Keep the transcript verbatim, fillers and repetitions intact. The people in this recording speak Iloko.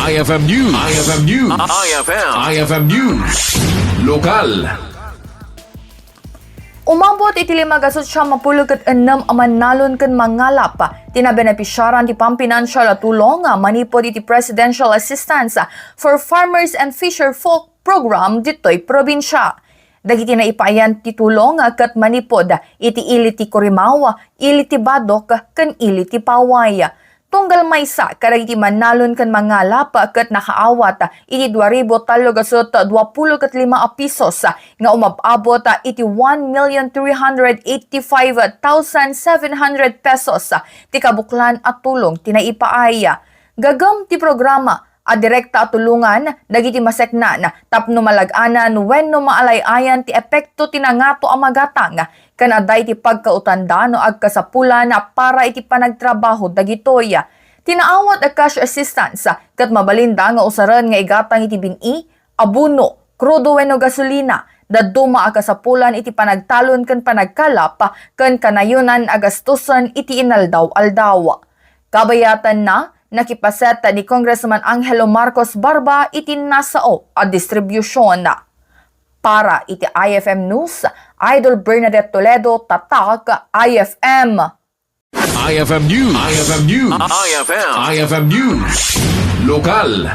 I F M News. I F M News. I F M. I F M News. Lokal. Umabot iti lima ket siam a pulo ket ennem a mannalon ken mangalap ti nabenepisiaran ti pampinansial a tulong a manipud iti Presidential Assistance for Farmers and Fisher Folk Program ditoy probinsia. Dagiti naipaayan ti tulong ket manipud iti ili ti Curimaw, ili ti Badoc, ken ili ti Paway. Tunggal maysa kadagiti mannalon ken mangalap ket nakaawat iti dua ribu tallo ket dua pulo ket lima a pisos nga umab-abot iti one million three hundred eighty-five thousand seven hundred pesos ti kabuklan a tulong ti naipaay. Gagem ti programa a direkta a tulongan dagiti maseknan tapno malag-anan wenno maalay-ayan ti epekto ti nangato a magatang ken adda iti pagkautanda no agkasapulan para iti panagtrabaho dagitoy. Ti naawat a cash assistance ket mabalinda nga usaren nga igatang iti bin-i, abono, krudo wenno gasolina, dadduma a kasapulan iti panagtalon ken panagkalap ken kanayonan a gastusen iti inaldaw-aldaw. Kabayatanna, nakipaset ni Congressman Angelo Marcos Barba iti nasao a distribusion. Para iti I F M News, Idol Bernadette Toledo, Tatak I F M. I F M News. I F M News. I F M. I F M News. Lokal.